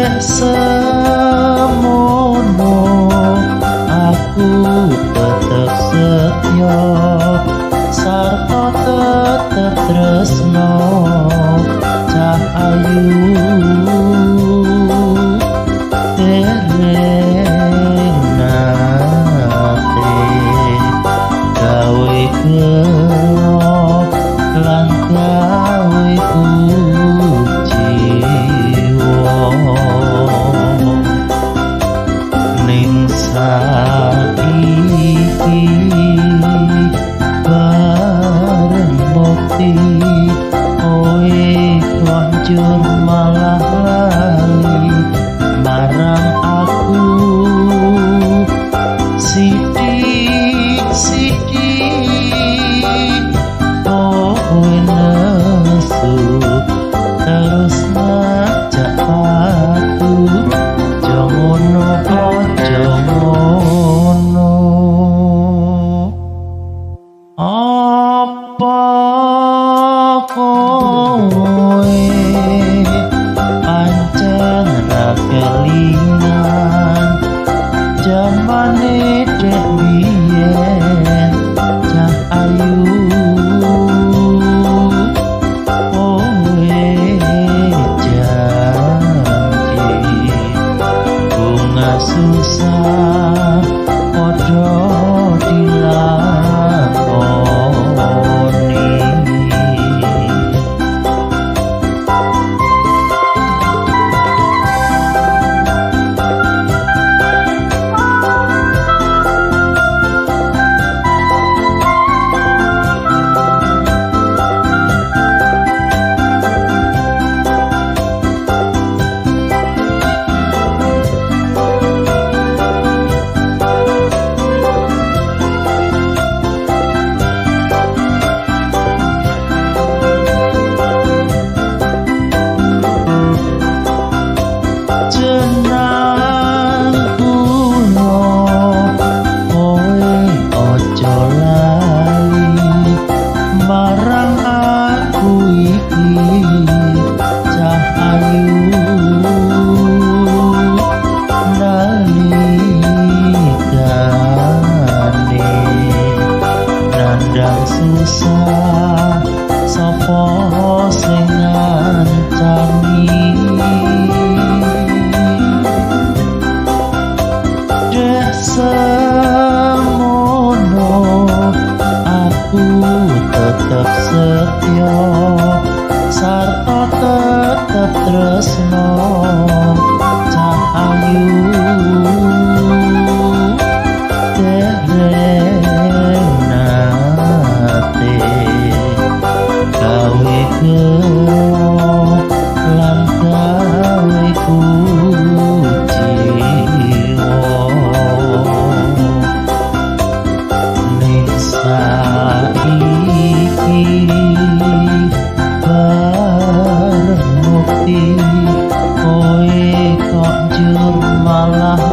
Dek semono aku tetep setya sarta tetep tresno cah ayu dereng nate gawe gelo lan gawe kuciwa ning saiki bareng bukti kowe njur malah lali marang aku sithik sithik kowe nesu terus ngajak padu. Aja ngono, aja ngono, apa kowe pancen ra kelingan jamane dek biyen cah ayu kowe janji bunga susah padha dilakoni. Jenang kula kowe aja lali marang aku iki cah ayu nalikane nandang susah sapa sing ngancani. Dek semono aku tetep setya sarta tetep tresno cah ayu dereng nate gawe gelo lan gawe kuciwa ning saiki bareng bukti kowe kok njur malah